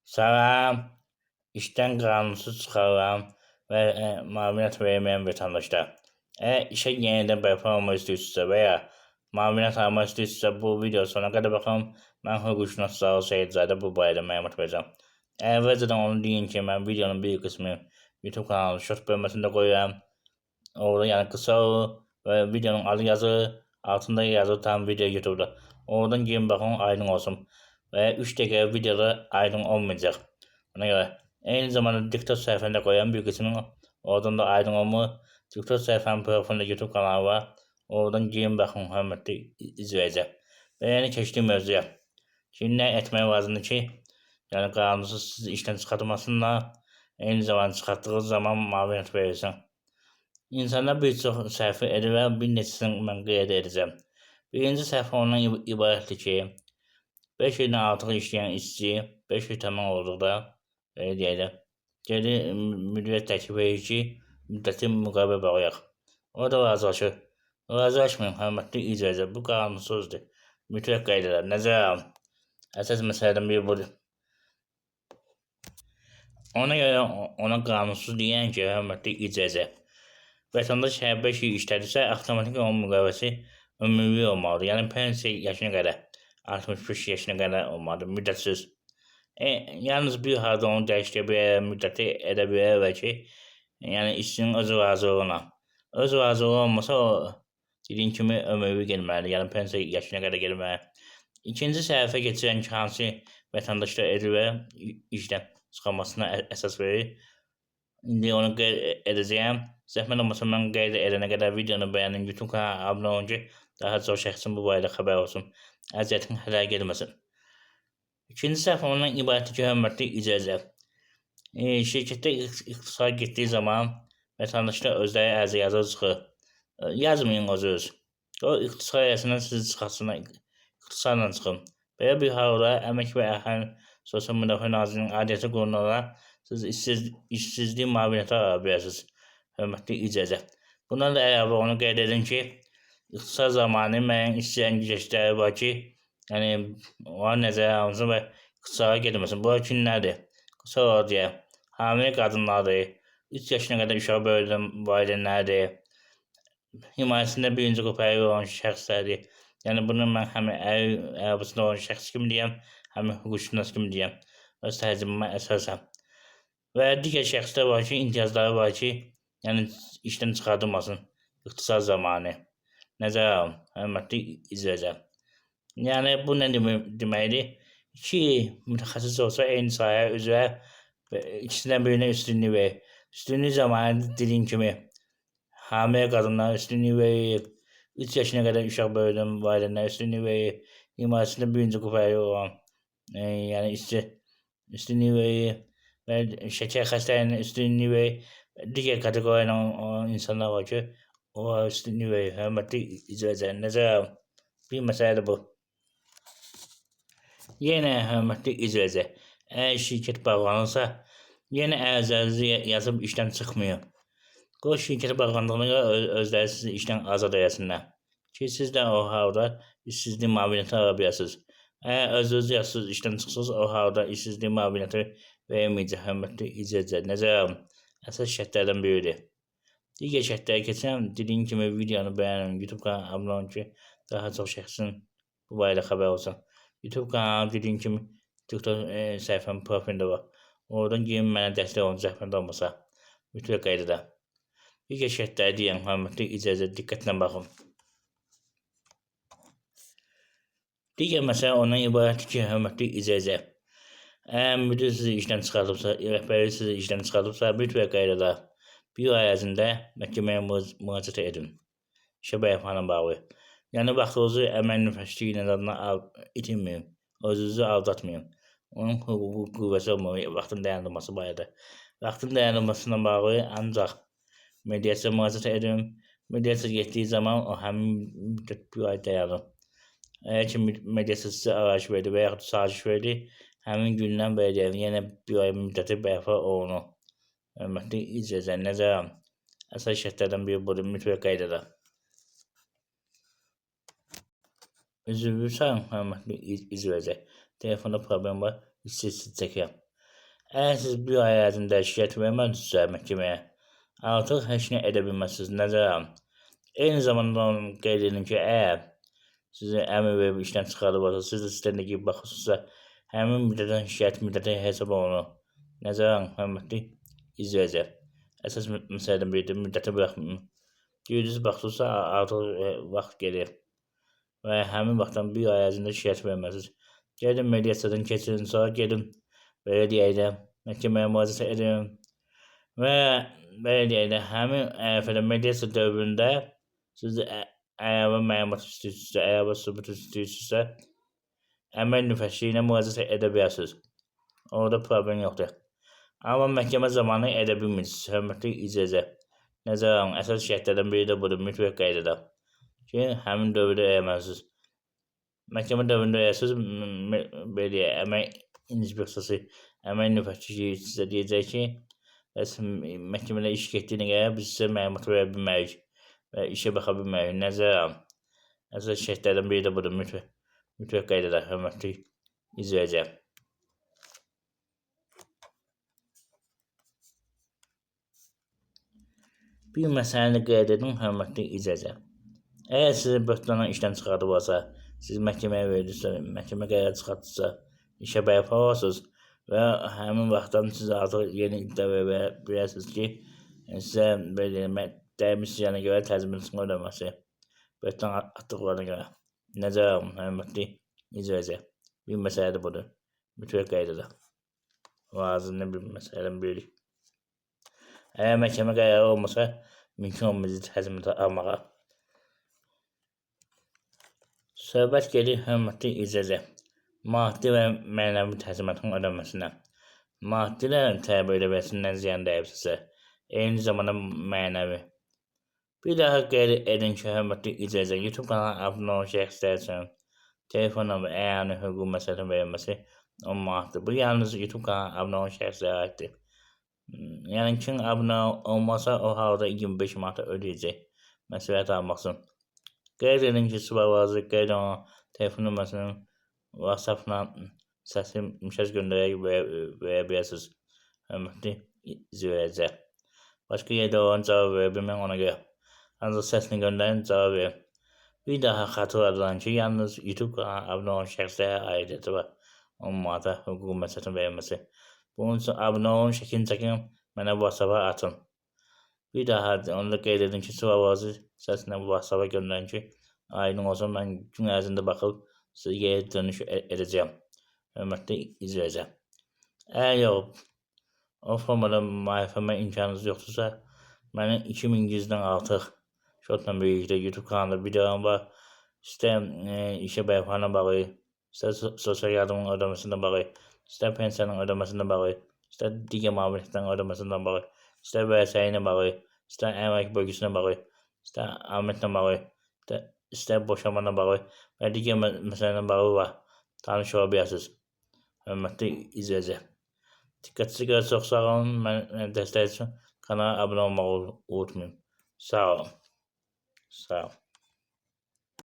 Salam, işdən qanunsuz çıxarılan və müavinət verməyən vətəndaşlar. Əgər işə yenidən bərpa olmaq istəyirsinizsə və ya müavinət almaq istəyirsinizsə, bu video sonuna qədər baxın. Mən hüquqşünas Zaur Seyidzadə bu barədə məlumat verəcəm. Əvvəlcədən onu deyim ki, mən videonun bir qismi YouTube kanalının short bölməsində qoyuram. Orada yəni qısa və videonun adı yazır, altında yazır tam video YouTube'da. Oradan girin baxın, aydın olsun. Və 3 dəqiqə videoda aydın olmayacaq. Ona görə eyni zamanda TikTok səhifəndə qoyuram bir qismini. Oradan da aydın olmur. TikTok səhifəmin profilində YouTube kanalı var. Oradan girin baxın, hörmətli izləyicilər. Və yəni keçdik mövzuya. Ki, nə etmək lazımdır ki, yəni qanunsuz sizi işdən çıxartmasınlar. Eyni zamanda çıxartdığı zaman müavinət verilsin. İnsanlar bir çox səhvi edirlər, bir neçəsini mən qeyd edəcəm. Birinci səhv ondan ibarətdir ki, 5 ildən artıq işləyən işçi 5 il tamam olduqda, belə deyək də, gedir müdürə təklif edir ki, müddəti müqavilə bağlayaq. O da razılaşır. Razılaşmayın, hörmətli izləyicilər, bu qanunsuzdur. Mütləq qaydalar, nəzərə alın. Əsas məsələdən biri budur. Ona görə ona qanunsuz deyən ki, hörmətli izləyicilər, vətəndaş hər 5 il işlədirsə, avtomatik onun müqaviləsi ömürlük olmalıdır. Yəni pensiya yaşına qədər, 65 yaşına qədər olmalıdır, müddətsiz. Yalnız bir halda onu dəyişdirə bilər, müddəti edə bilər və ki, yəni işçinin öz razılığına. Öz razılığı olmasa o dediyim kimi ömürlük gelməlidir, yəni pensiya yaşına qədər gelməlidir. İkinci səhifə keçirən ki, hansı vətəndaşlar edir və işdən çıxarmasına əsas verir. İndi onu qeyd edəcəyəm. Zəhmət olmasa mən qeyd edənə qədər videonu bəyənin, YouTube kanala abunə olun ki, daha çox şəxsin bu barədə xəbər olsun. Əziyyətin hədər getməsin. İkinci səhv ondan ibarətdir ki, hörmətli izləyicilər. Şirkətdə ixtisar getdiyi zaman vətəndaşlar özləri ərizə yazır çıxır. Yazmayın özünüz. O ixtisar ərizəsindən sizi çıxartsınlar, ixtisarla çıxın. Belə bir halda Əmək və Əhalinin Sosial Müdafiə Nazirliyinin aidiyyəti qurumlarına siz işsizlik müavinəti ala bilərsiniz. Hörmətli izləyicilər. Bundan da əlavə onu qeyd edin ki, ixtisar zamanı müəyyən işçilərin güzəştləri var ki, yəni onlar nəzərə alınsın və ixtisara getməsin. Bunlar kimlərdir? Qısa olaraq deyək, hamilə qadınlardır, 3 yaşına qədər uşaq böyüdən valideynlərdir, himayəsində birinci qrup əyri olan şəxslərdir. Yəni bunu mən həm əri arabasında olan şəxs kimi deyəm, həm hüquqşünas kimi deyəm. Öz təcrübəmə əsasən. Və digər şəxslər var ki, imtiyazları var ki, yəni işdən çıxardılmasın ixtisar zamanı. Nəzərə alın, hörmətli izləyicilər. Yəni bu nə deməkdir? İki mütəxəssis olsa eyni sahə üzrə və ikisindən birinə üstünlük verir. Üstünlük zamanı dediyim kimi hamilə qadınlara üstünlük verir. 3 yaşına qədər uşaq böyüdən valideynlərə üstünlük verir. Himayəsində birinci qrup əyri olan, yəni işçi üstünlük verir və şəkər xəstəliyinə üstünlük verir. Digər kateqoriyadan olan insanlar var ki, onlara üstünlük verir. Hörmətli izləyicilər, nəzərə alın. Bir məsələ də bu. Yenə hörmətli izləyicilər, əgər şirkət bağlanırsa, yenə ərizənizi yazıb işdən çıxmıyor. Qoy şirkət bağlandığına görə özləri sizi işdən azad eləsinlər. Ki, siz də o halda işsizlik müavinəti ala bilərsiniz. Əgər özünüz yazsız işdən çıxsınız, o halda işsizlik müavinəti verməyəcək, hörmətli izləyicilər. Nəzərə alın. Əsas şərtlərdən biridir. Digər şərtlərə keçsəm, dediyim kimi videonu bəyənin, YouTube kanalına abunə olun ki, daha çox şəxsin bu barədə xəbər olsun. YouTube kanalı dediyim kimi TikTok səhifəmin profilində var. Oradan girin mənə dəstək olun, zəhmət olmasa. Mütləq qaydada. Digər şərtləri deyəm, hörmətli izləyicilər, diqqətlə baxın. Digər məsələ ondan ibarətdir ki, hörmətli izləyicilər, əgər müdir sizi işdən çıxardıbsa, rəhbəri sizi işdən çıxardıbsa, mütləq qaydada bir ay ərzində məhkəməyə müraciət edin. İşə bərpa ilə bağlı. Yəni vaxtınızı əməl müfəttişliyi ilə adına itirməyin, özünüzü aldatmayın. Onun hüquqi qüvvəsi olmalı vaxtın dayandırılması barədə. Vaxtın dayandırılmasına bağlı ancaq mediasiya müraciət edin. Mediasiya getdiyi zaman o həmin müddət bir ay dayanır. Əgər ki, mediasiya sizə arayış verdi və yaxud saziş verdi, həmin gündən belə deyək, yenə bir ay müddəti bərpa olunur. Hörmətli izləyicilər, nəzərə alın. Əsas şərtlərdən biri budur, mütləq qaydada. Üzr istəyirəm, hörmətli izləyicilər. Telefonda problem var, hissə çəkirəm. Əgər siz bir ay ərzində şikayət vermədinizsə məhkəməyə, artıq heç nə edə bilməzsiniz. Nəzərə alın. Eyni zamanda onu qeyd edin ki, əgər sizi əmr verib işdən çıxardıbsa, siz də sistemdə girib baxırsınızsa, həmin müddətdən şikayət müddəti hesab olunur. Nəzərə alın, hörmətli izləyicilər. Əsas məsələdən biridir, müddəti buraxmayın. Girdiniz, baxdıqsa artıq vaxt gedir. Və həmin vaxtdan bir ay ərzində şikayət verməlisiniz. Gedin mediasiyadan keçirin, sonra gedin belə deyək də məhkəməyə müraciət edin. Və belə deyək də həmin ərəfədə mediasiya dövründə siz əlavə məlumat istəyirsinizsə, əlavə sübut istəyirsinizsə, əməl müfəttişliyinə müraciət edə bilərsiniz. Orada problem yoxdur. Amma məhkəmə zamanı edə bilmirsiniz. Hörmətli izləyicilər. Nəzərə alın, əsas şərtlərdən biri də budur, mütləq qaydada ki, həmin dövrdə eləməlisiniz. Məhkəmə dövründə eləsiniz, belə deyək, əmək inspeksiyası, əmək müfəttişi sizə deyəcək ki, bəs məhkəmədə iş getdiyinə görə biz sizə məlumat verə bilmərik və işə baxa bilmərik. Nəzərə alın. Əsas şərtlərdən biri də budur, mütləq qaydada, hörmətli izləyicilər. Bir məsələni qeyd edim, hörmətli izləyicilər. Əgər sizi böhtanla işdən çıxardıbsa, siz məhkəməyə verdinizsə, məhkəmə qərarı çıxartdısa, işə bərpa olursunuz və həmin vaxtdan siz artıq yeni iddia verə bilərsiniz ki, sizə belə deyim, dəymiş ziyana görə təzminatın ödəməsi, böhtan atdıqlarına görə. Nəzərə alın, hörmətli izləyicilər. Bir məsələ də budur. Mütləq qaydada. Lazımlı bir məsələdən biri. Əgər məhkəmə qərarı olmasa, mümkün olmaz təzminat almağa. Söhbət gedir, hörmətli izləyicilər, maddi və mənəvi təzminatın ödənməsinə. Maddi də tələb ödəməsindən ziyan dəyibsə, eyni zamanda mənəvi. Bir daha qeyd edin ki, hörmətli izləyicilər, YouTube kanalına abunə olan şəxslər üçün telefonla və əyani hüquq məsələsinin verilməsi 10 manatdır. Bu yalnız YouTube kanalına abunə olan şəxslərə aiddir. Yəni kim abunə olmasa, o halda 25 manat ödəyəcək. Məsuliyyət almaq üçün. Qeyd edin ki, sual qeyd olunan telefon nömrəsinin WhatsApp-la səsli mesaj göndərərək verə bilərsiniz. Hörmətli izləyicilər. Başqa yerdə olan cavab verə bilməm ona görə. Ancaq səsini göndərin, cavab verin. Bir daha xatırladıram ki, yalnız YouTube kanalına abunə olan şəxslərə aidiyyəti var. 10 manata hüquq məsələsinin verilməsi. Bunun üçün abunə olun, şəklini çəkin, mənə WhatsApp-a atın. Bir daha onu da qeyd edin ki, sualınızı səslə WhatsApp-a göndərin ki, aydın olsun, mən gün ərzində baxıb sizə geri dönüş edəcəyəm. Hörmətli izləyicilər. Əgər yox, o formada maariflənmə imkanınız yoxdursa, mənim 2100-dən artıq şotla birlikdə YouTube kanalında videom var. İstər işə bərpa ilə bağlı, istər sosial yardımın ödəməsindən bağlı, istər pensiyanın ödəməsindən bağlı, istər digər müavinətlərin ödəməsindən bağlı, istər vərəsəyi ilə bağlı, istər əmlak bölgüsünə bağlı, istər alimentlə bağlı, istər boşanma ilə bağlı və digər məsələlərlə bağlı var. Tanış ola bilərsiniz. Hörmətli izləyicilər. Diqqətinizə görə çox sağ olun. Mənə dəstək üçün kanala abunə olmağı unutmayın. Sağ olun. Sağ olun.